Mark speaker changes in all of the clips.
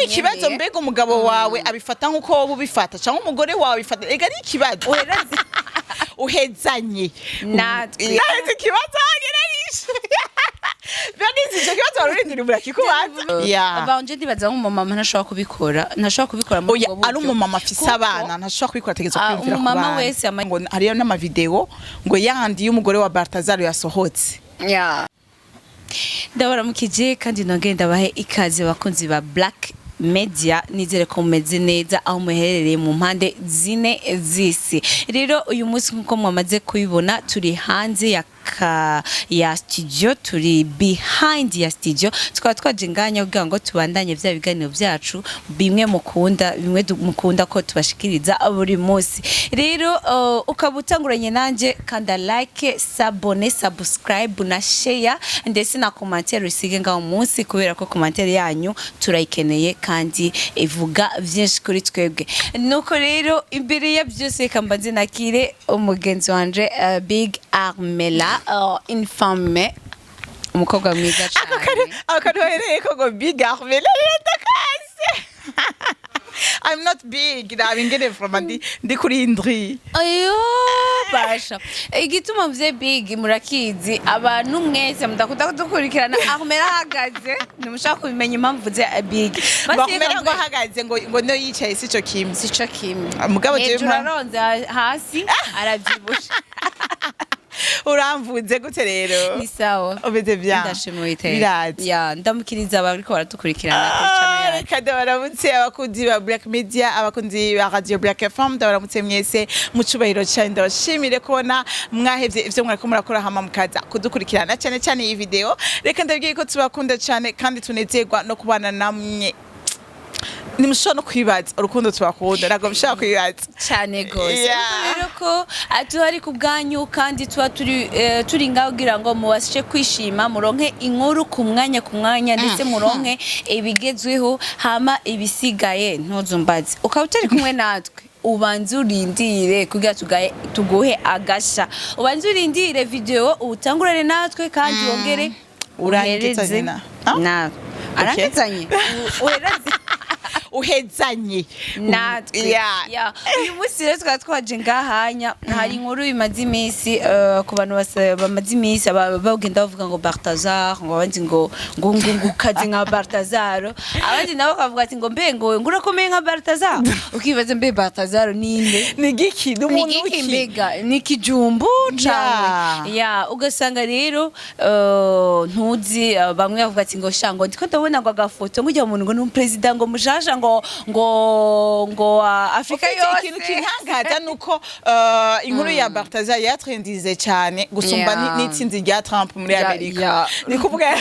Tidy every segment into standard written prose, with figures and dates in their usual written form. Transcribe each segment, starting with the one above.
Speaker 1: Ikibazo, mbega umugabo wawe abifata nk'uko wowe ubifata, cyangwa umugore wawe abifata? Ega ari ikibazo uhezanye
Speaker 2: Natwe.
Speaker 1: Yaheze ikibazo hageranishe banize icyo kibazo wari urindiriye murakikubaza ya.
Speaker 2: Banje ndibaza nk'umumama ntashobora kubikora muri
Speaker 1: Oya,
Speaker 2: ubwo buryo.
Speaker 1: Ari umumama afise
Speaker 2: Kuko
Speaker 1: abana ntashobora kubikora, ategerezwa kwiyumvira ku
Speaker 2: umumama
Speaker 1: bana.
Speaker 2: wese
Speaker 1: Ngo hariyo n'amavideo ngo yandi y'umugore wa Bartazar yasohotse.
Speaker 2: Ya. Ndabaramukije kandi nongere ndabahe ikaze, bakunzi ba Black Media. Nizere ko mumeze neza aho muherereye mu mpande zine z'isi. Rero uyu munsi, nk'uko mwamaze kubibona, turi hanze ya studio, turi behind ya studio. Tukaba twaje nganya kugira ngo tubandanye bya biganiro byacu bimwe mukunda, bimwe mukunda ko tubashikiriza buri munsi. Rero ukaba utanguranye nanje, kanda like, s'abonner, subscribe na share, ndetse na commentaire usige ngaho munsi, kubera ko commentaire yanyu turayikeneye kandi ivuga byinshi kuri twebwe. Nuko rero, imbere ya byose, reka mbanze nakire umugenzi wanje, Big Armela, infame, umukobwa mwiza
Speaker 1: Ako kari
Speaker 2: cyane.
Speaker 1: Ako kari wahereye ko ngo Big Armela, rero ndakaze. I'm not big, raba ingene from ndi kuri indri.
Speaker 2: Ayo basha, igituma mvuze big murakizi, abantu mwese mudakunda kudukurikirana. Armela ahagaze ntimushaka kubimenya impamvu mvuze big. Basi
Speaker 1: Bakumera
Speaker 2: reka
Speaker 1: ngo ahagaze, ngo no yicaye sico kimwe.
Speaker 2: Sico kimwe.
Speaker 1: Mugabo jewe
Speaker 2: Hejuru aronze, hasi aravyibushe.
Speaker 1: Uramvuze gute rero?
Speaker 2: Ni sawa.
Speaker 1: Umeze bien?
Speaker 2: Ndashima Uwiteka.
Speaker 1: Birazi.
Speaker 2: Ya, ndamukiriza abariko baradukurikirana kuri channel yacu.
Speaker 1: Reka ndabaramutse abakunzi ba Black Media, abakunzi ba Radio Black FM. Ndabaramutse mwese mu cubahiro cyane. Ndabashimire kubona mwahevye ivyo mwariko murakora hama mukaza kudukurikirana, cyane cyane iyi video. Reka ndabwiye ko tubakunda cyane kandi tunezerwa no kubana namwe. Ntimushobora no kwibaza urukundo tubakunda, ntabwo mushobora kwibaza.
Speaker 2: Cyane gose.
Speaker 1: Yeah.
Speaker 2: Rero ko tuhari ku bwanyu kandi tuba turi ngaho kugira ngo mubashe kwishima, muronke inkuru ku mwanya ku mwanya, ndetse muronke ibigezweho. Hama ibisigaye ntuzumbaze. Ukaba utari kumwe natwe, ubanze urindire kugira tuguhe agasha, ubanze urindire video utangurane natwe kandi wongere
Speaker 1: Urangizanye
Speaker 2: uhereze
Speaker 1: Ah?
Speaker 2: natwe. Arangizanye, uhereze
Speaker 1: uhezanye
Speaker 2: natwe.
Speaker 1: Yeah.
Speaker 2: Ya, uyu munsi rero tukaba twaje ngahanya, hari inkuru imaze iminsi, ku bantu bamaze iminsi bagenda bavuga ngo Bartazar, ngo abandi ngo ukaze nka Bartazar, abandi nabo bakavuga ati ngo mbe ngo urakomeye nka Bartazar. Ukibaza mbe Bartazar ninde?
Speaker 1: Ni giki? Ni umuntu
Speaker 2: Ni
Speaker 1: ki?
Speaker 2: Mbega ni ikijumbu cane? Ya, ugasanga rero ntuzi, bamwe bavuga ati ngo sha, ngo ndiko ndabona ngo agafoto ngo ujya muntu ngo ni umuperezida ngo mushasha ngo wa Afrika
Speaker 1: Ufite
Speaker 2: yose.
Speaker 1: Ikintu kintangaza nuko inkuru ya Bartazar yatrendize cyane gusumba n'itsinzi rya Trump muri Amerika. Ni kuvuga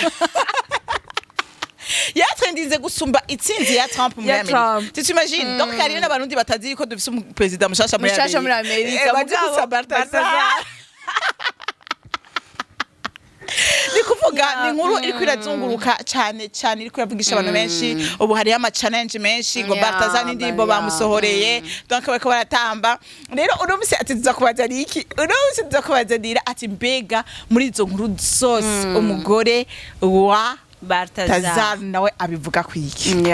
Speaker 1: yatrendize gusumba itsinzi ya Trump muri
Speaker 2: Ya
Speaker 1: Amerika.
Speaker 2: Trump.
Speaker 1: Tu t'imagines? Donc hariyo n'abarundi batazi yuko dufise umuperezida mushasha muri
Speaker 2: Mushasha muri
Speaker 1: Amerika.
Speaker 2: Amerika,
Speaker 1: Bazi
Speaker 2: mugabo
Speaker 1: gusa Bartazar.
Speaker 2: Bartazar.
Speaker 1: Ni kuvuga ni inkuru iriko irazunguruka cyane cyane, iriko iravugisha abantu benshi. Ubu hariyo ama challenge menshi ngo Bartazar n'indirimbo bamusohoreye, donc bariko baratamba. Rero uno musi ati tuza kubazanira iki? Uno musi tuza kubazanira ati mbega muri izo nkuru zose umugore wa
Speaker 2: Bartazar
Speaker 1: Tazar nawe abivuga kwiki?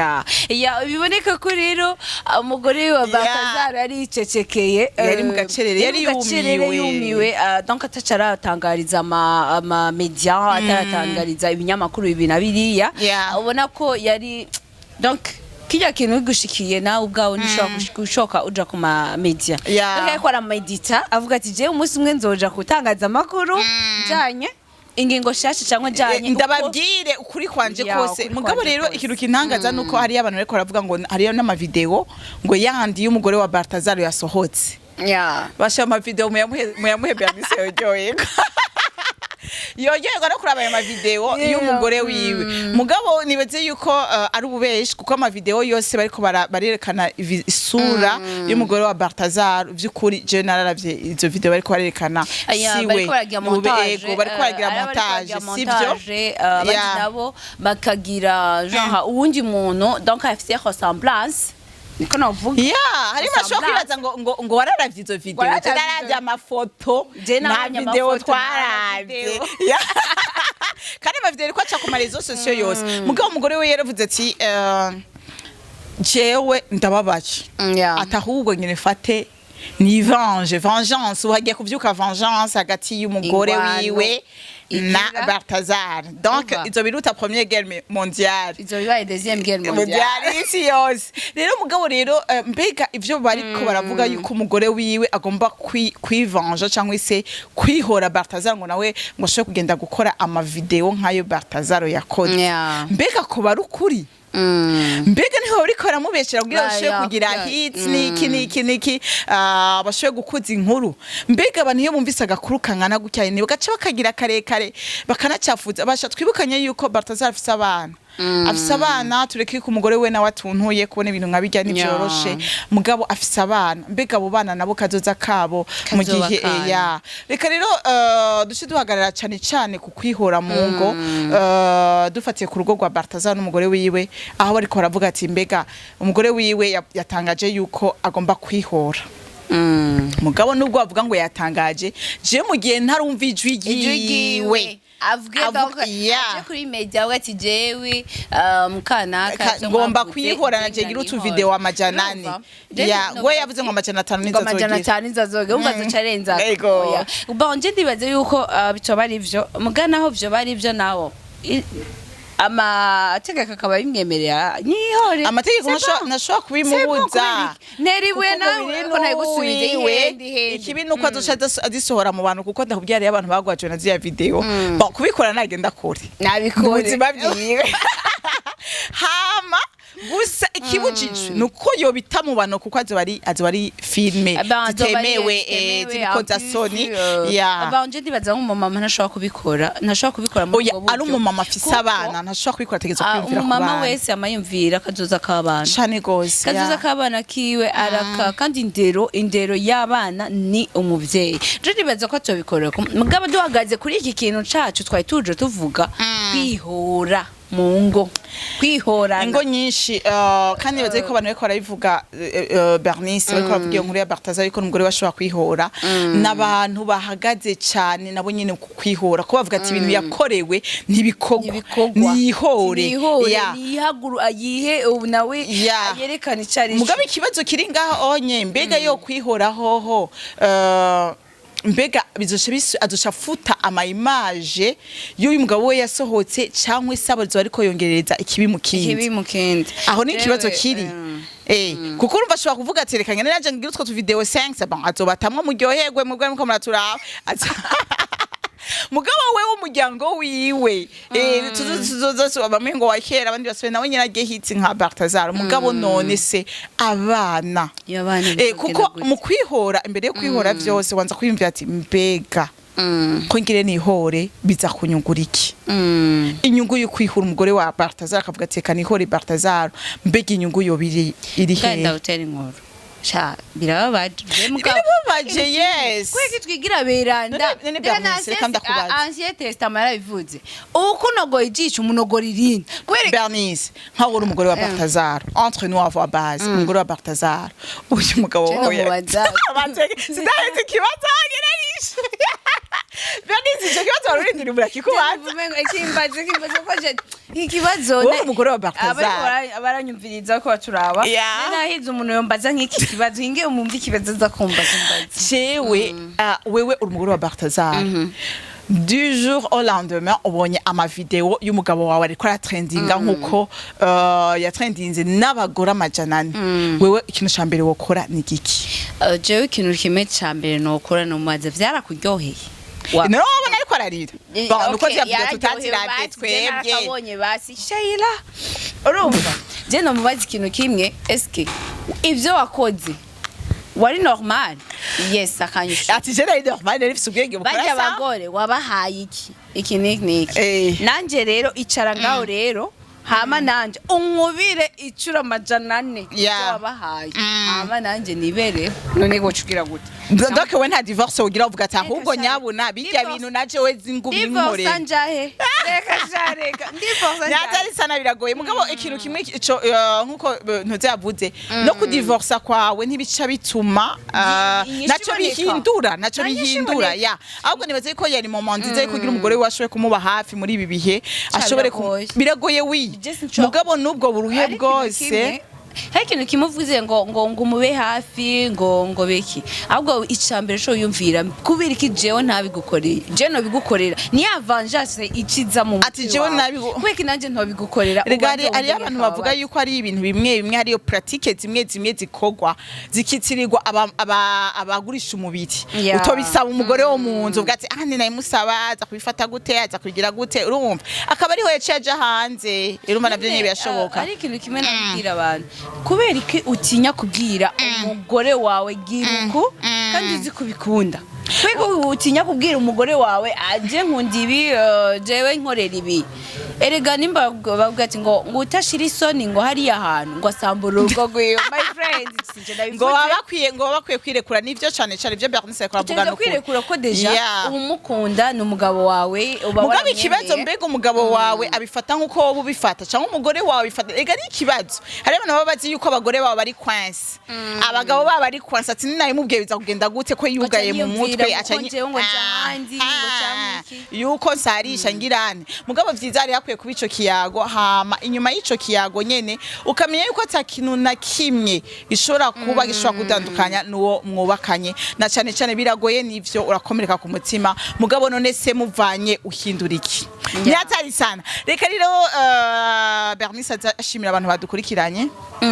Speaker 2: Ya, biboneka ko rero umugore wa Baltazar yari yicecekeye.
Speaker 1: Yari mu gacerere, yari
Speaker 2: mu gacerere,
Speaker 1: yumiwe.
Speaker 2: Yumiwe, donc ataca aratangariza ama media, ataratangariza ibinyamakuru ibi na biriya. Ubona ko yari, donc kirya kintu gushikiye nawe ubwawe ntishobora gushoka uja ku ma media. Donc yariko aramedita, avuga ati jewe umunsi umwe nzoja gutangaza amakuru njanye ingingo shasha cyangwa njanye
Speaker 1: Ndababwire ukuri kwanje
Speaker 2: Ya,
Speaker 1: kose.
Speaker 2: ukuri
Speaker 1: Mugabo
Speaker 2: kwanje
Speaker 1: rero
Speaker 2: kose.
Speaker 1: ikintu kintangaza nuko hariyo abantu bariko baravuga ngo hariyo n'amavideo ngo yandi y'umugore wa Bartazar yasohotse. Basha amavideo muyamuhe Bernice, yoryoherwa, yoryoherwa no kuraba ayo mavideo y'umugore wiwe. Mugabo nibaze yuko ari ububeshi, kuko amavideo yose bariko barerekana isura y'umugore wa Bartazar, vy'ukuri je nararavye izo video bariko barerekana,
Speaker 2: Aya,
Speaker 1: siwe.
Speaker 2: bariko baragira montage.
Speaker 1: Ego, bariko baragira
Speaker 2: Ari bariko
Speaker 1: montage,
Speaker 2: baragira
Speaker 1: sivyo?
Speaker 2: montage, abandi nabo bakagira genre uwundi muntu, donc afite ressemblance, niko navuga.
Speaker 1: Ya, harimo ashobora
Speaker 2: Ressemblance.
Speaker 1: kwibaza ngo wararavye izo video.
Speaker 2: Wararavye
Speaker 1: Je naravye amafoto,
Speaker 2: Je
Speaker 1: nta
Speaker 2: nabonye
Speaker 1: video
Speaker 2: amafoto,
Speaker 1: twaravye.
Speaker 2: nta video.
Speaker 1: Ya. Kandi amavideo ariko aca ku marezo sosiyo yose. Mugabo umugore we yaravuze ati Jewe ndababaje, ati ahubwo nyine fate ni vengeance, ubu hagiye kuvyuka vengeance hagati y'umugore
Speaker 2: Ingwano.
Speaker 1: wiwe na
Speaker 2: Igira.
Speaker 1: Balthazar. Donc
Speaker 2: Umva.
Speaker 1: izo biruta première guerre mondiale.
Speaker 2: Izo bibaye deuxième guerre mondiale.
Speaker 1: Mondiale isi yose. Rero mugabo rero, mbega ivyo bariko baravuga yuko umugore wiwe agomba kwivanja cyangwa se kwihora Balthazar, ngo nawe ngo ashobore kugenda gukora amavideo nk'ayo Balthazar yakoze, mbega ko bari ukuri? Mbega niho bariko baramubeshera kugira bashobore kugira hits niki niki niki, bashobore gukuza inkuru? Mbega abantu iyo bumvise agakuru kangana gutya ni bagaca bakagira karekare, bakanacafuza basha. Twibukanye yuko Balthazar afise abana, afise abana. Tureke ko umugore we nawe atuntuye kubona ibintu nka bijya ntivyoroshe, mugabo afise abana. Mbega abo bana nabo kazoza kabo mu
Speaker 2: Kazoba
Speaker 1: gihe
Speaker 2: kayo.
Speaker 1: Ya, reka rero duce duhagarara cyane cyane ku kwihora mu ngo, dufatiye ku rugo rwa Balthazar n'umugore wiwe, aho bariko baravuga ati mbega umugore wiwe yatangaje yuko agomba kwihora. Mugabo nubwo bavuga ngo yatangaje, je mu gihe ntarumva ijwi
Speaker 2: Ijwi
Speaker 1: ryiwe
Speaker 2: ryiwe avuge, donc aje kuri media avuga ati jewe mukanaka
Speaker 1: ngomba kwihora na je ngira utuvideo 400. Ya, we yavuze ngo 500
Speaker 2: ngo amajana
Speaker 1: nizo.
Speaker 2: 5 nizo umva zocarenza.
Speaker 1: Ego.
Speaker 2: Bon, je ndibaze yuko bitoba ari ivyo, muga naho vyo ari ivyo nawo amategeko akaba bimwemerera, nyihore.
Speaker 1: Amategeko
Speaker 2: C'est bon.
Speaker 1: ntashobora
Speaker 2: C'est bon,
Speaker 1: kubimubuza.
Speaker 2: Kubera iki? Nteribuye
Speaker 1: Kuko
Speaker 2: nawe
Speaker 1: umubiri
Speaker 2: ko nayigusubize
Speaker 1: nuwiwe.
Speaker 2: ihendi ihendi.
Speaker 1: Ikibi nuko azoca azisohora mu bantu, kuko ndakubwira rero abantu bagwajwe na ziriya video. Bon, kubikora nagenda kure mu
Speaker 2: Nabikore.
Speaker 1: buzima bwiwe. Hama gusa ikibujijwe ni uko yobita mu bantu, kuko azoba ari filme zitemewe, z'ibikozasoni ya.
Speaker 2: Bon, je ndibaza nk'umumama ntashobora kubikora, ntashobora kubikora muri
Speaker 1: Oya,
Speaker 2: ubwo buryo.
Speaker 1: ari umumama afise
Speaker 2: Kuko,
Speaker 1: abana ntashobora kubikora, ategerezwa kwiyumvira ku
Speaker 2: umumama
Speaker 1: bana.
Speaker 2: wese ama yumvira akazoza k'abana.
Speaker 1: Cane gose.
Speaker 2: Kazoza k'abana kiwe araka, kandi indero y'abana ni umuvyeyi. Je ndibaza ko atobikora. Mugabo duhagaze kuri iki kintu cacu twari tuje tuvuga, kwihora mu ngo, kwihorana.
Speaker 1: Ingo nyinshi, kandi nibaza yuko abantu bariko barabivuga, Bernice, bariko baravuga iyo nkuru ya Balthazar yuko n'umugore we ashobora kwihora, n'abantu bahagaze cane nabo nyene ku kwihora, ko bavuga ati ibintu yakorewe ntibikorwa.
Speaker 2: Ntibikorwa.
Speaker 1: Niyihore.
Speaker 2: Niyihore.
Speaker 1: Ya.
Speaker 2: Niyihaguru ayihe ubu nawe yerekane ico ari co.
Speaker 1: Mugabe ikibazo kiri ngaho onye, mbega yo kwihora hoho, mbega bizoca azoca afuta ama image y'uyu mugabo we yasohotse, cyangwa se abazoba ariko yongerereza ikibi mu kindi?
Speaker 2: Ikibi mu kindi.
Speaker 1: Aho ni ikibazo
Speaker 2: Jewe,
Speaker 1: kiri. Kuko urumva ashobora kuvuga ati reka ngende nanje ngire utwo tuvideo 5, bon, azobatamwo muryoherwe mubwo muko muraturaba. Mugabo we w'umuryango wiwe, tuzoza bamwe ngo wa kera, abandi basubiye nawe nyine agiye hits nka Balthazar. Mugabo none se abana?
Speaker 2: Iyo abana bizogenda
Speaker 1: Kuko
Speaker 2: gute?
Speaker 1: mu kwihora, imbere yo kwihora vyose wanza kwiyumvira ati mbega ko ngire nihore biza kunyungura iki? Inyungu yo kwihura, umugore wa Balthazar akavuga ati reka nihore Balthazar, mbega inyungu yoba iri
Speaker 2: Kandi
Speaker 1: hehe?
Speaker 2: ndawutera inkuru sha, birababaje.
Speaker 1: Birababaje, yes.
Speaker 2: Kweki twigira beranda.
Speaker 1: None Bernice, reka ndakubaza.
Speaker 2: Ancien Testament yarabivuze, uko unogoye ijisho umunogora irindi kubera
Speaker 1: Bernice, nkaho uri umugore wa Balthazar, entre nous à voix basse, umugore wa Balthazar, uyu mugabo
Speaker 2: Je
Speaker 1: wawe
Speaker 2: nomubaza.
Speaker 1: Sinahetse ikibazo ngererishe. Bernice, icyo kibazo wari urindiriye urakikubaza.
Speaker 2: Ikimbaza ko je ikibazo
Speaker 1: Wowe umugore wa Balthazar.
Speaker 2: Abariko baranyumviriza ko baturaba. Nahize umuntu yombaza nk'iki kibazo, hinge umumva ikibazo aza kumbaza mbaza.
Speaker 1: Jewe, wewe uri umugore wa Balthazar, du jour au lendemain ubonye amavideo y'umugabo wawe ariko aratrendinga nkuko yatrendinze n'abagore 400, wewe ikintu ca mbere wokora ni giki?
Speaker 2: Jewe ikintu kimwe ca mbere nokora, nomubaza vyarakuryoheye?
Speaker 1: None wabona ariko ararira. Bon, nuko
Speaker 2: Okay,
Speaker 1: vyavuga
Speaker 2: yararyohewe
Speaker 1: tutaziravye
Speaker 2: basi, je
Speaker 1: twebwe.
Speaker 2: Narakabonye basi Sheila, urumva je nomubaza ikintu kimwe: eske ivyo wakoze wari normal? Yes, akanyishura.
Speaker 1: Ati je nari normal, nari mfise ubwenge bukora
Speaker 2: Barya
Speaker 1: sa.
Speaker 2: Abagore wabahaye iki iki niki niki? Nanje rero icara ngaho rero, hama nanje unkubire icuro 400 ibyo wabahaye, hama nanje nibere. None wocugira gute?
Speaker 1: Donc we nta divorce ugira, uvuga ati ahubwo
Speaker 2: Reka sha.
Speaker 1: nyabuna bijya
Speaker 2: Divorce.
Speaker 1: bintu naje we zingubi
Speaker 2: Divorce
Speaker 1: nkorera.
Speaker 2: Anjahe, reka sha, reka divorce anjahe.
Speaker 1: Natari sana, biragoye. Mugabo ikintu kimwe ico, nkuko ntuze yavuze, no kudivorsa kwawe ntibica bituma
Speaker 2: Inyishu
Speaker 1: naco
Speaker 2: iboneka.
Speaker 1: bihindura, naco
Speaker 2: Nta nyishu
Speaker 1: bihindura.
Speaker 2: iboneka.
Speaker 1: Ya, ahubwo nibaze ko yari moment nziza yo kugira umugore we ashobore kumuba hafi muri ibi bihe, ashobore
Speaker 2: Biragoye.
Speaker 1: biragoye wi.
Speaker 2: Je sinshobora.
Speaker 1: Mugabo nubwo buruhe
Speaker 2: Ariko ikintu
Speaker 1: bwose
Speaker 2: kimwe, Hari ikintu kimuvuze ngo mube hafi, ngo beki, ahubwo icambere co yumvira kubera iki jewe ntabigukoreye, jewe nobigukorera, ni ya vengeance ikiza mu
Speaker 1: Ati
Speaker 2: mutwe
Speaker 1: jewe
Speaker 2: wawe.
Speaker 1: kubera
Speaker 2: iki nanje ntobigukorera?
Speaker 1: Rega
Speaker 2: Ubanze
Speaker 1: hari
Speaker 2: wumve
Speaker 1: abantu bavuga
Speaker 2: akababaza.
Speaker 1: yuko ari ibintu bimwe bimwe, hariyo pratique zimwe zimwe zikorwa zikitirirwa abagurisha umubiri. Utobisaba umugore wo mu nzu, uvuga ati: "Ah, ni nayimusaba, aza kubifata gute, aza kubigira gute?" Urumva akaba ariho yaciye aja hanze. Urumva navyo nyene birashoboka.
Speaker 2: Ari ikintu kimwe nabwira abantu: kubera iki utinya kubwira umugore wawe gira uku kandi uzi kubikunda? Kubera ko utinya kubwira umugore wawe: "Aje nkunda ibi, jewe nkorera ibi." Erega nimba bavuga ati ngo utashira isoni ngo hariya hantu ngo asambura urugo rwiwe, my friend, sinje ndabivuze.
Speaker 1: Ngo baba bakwiye kwirekura, nivyo cane cane ivyo Bernice ariko aravuga.
Speaker 2: Utegerezwa
Speaker 1: Nukuri.
Speaker 2: kwirekura ko déjà uba umukunda, ni umugabo wawe, uba
Speaker 1: Mugabo
Speaker 2: waramwemeye.
Speaker 1: ikibazo, mbega umugabo wawe abifata nk'uko wowe ubifata, cyangwa umugore wawe abifata? Ega ari ikibazo. Hari abantu baba bazi yuko abagore babo bari coincés, abagabo babo bari coincés, ati ninabimubwiye biza kugenda gute, ko yugaye mu
Speaker 2: yiyumvira
Speaker 1: mutwe,
Speaker 2: ngo
Speaker 1: aca
Speaker 2: jewe ngo nja ahandi, ngo canke iki.
Speaker 1: Yuko nsarisha ngirane. Mugabo vyiza hari hakwiye kuba ico kiyago, hama inyuma y'ico kiyago nyene ukamenya yuko ata kintu na kimwe gishobora kuba gishobora gutandukanya n'uwo mwubakanye. Na cane cane biragoye, nivyo, urakomereka ku mutima, mugabo none se muvanye uhindura iki? Ni hatari sana. Reka rero Bernice aza ashimira abantu badukurikiranye.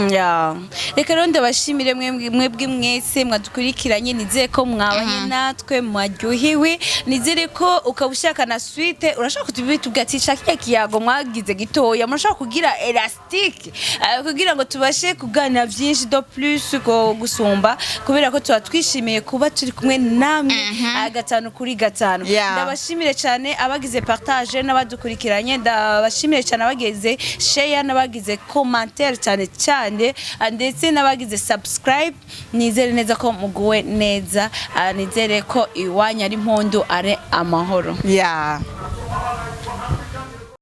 Speaker 2: Ya. Reka rero ndabashimire mwebwe mwese mwadukurikiranye. Nizere ko mwabanye natwe, mwaryohewe. Nizere ko ukaba ushaka na suite, urashaka kutubwira ati shaka kirya kiyago mwagize gitoya, murashaka kugira élastique, kugira ngo tubashe kuganira byinshi de plus ko gusumba, kubera ko tuba twishimiye kuba turi kumwe namwe gatanu kuri gatanu. Ndabashimire cyane abagize partage n'abadukurikiranye, ndabashimire cyane abagize share n'abagize commentaire cyane cyane, ndetse n'abagize subscribe. Nizere neza ko muguwe neza, nizere ko iwanyu ari impundu, ari amahoro.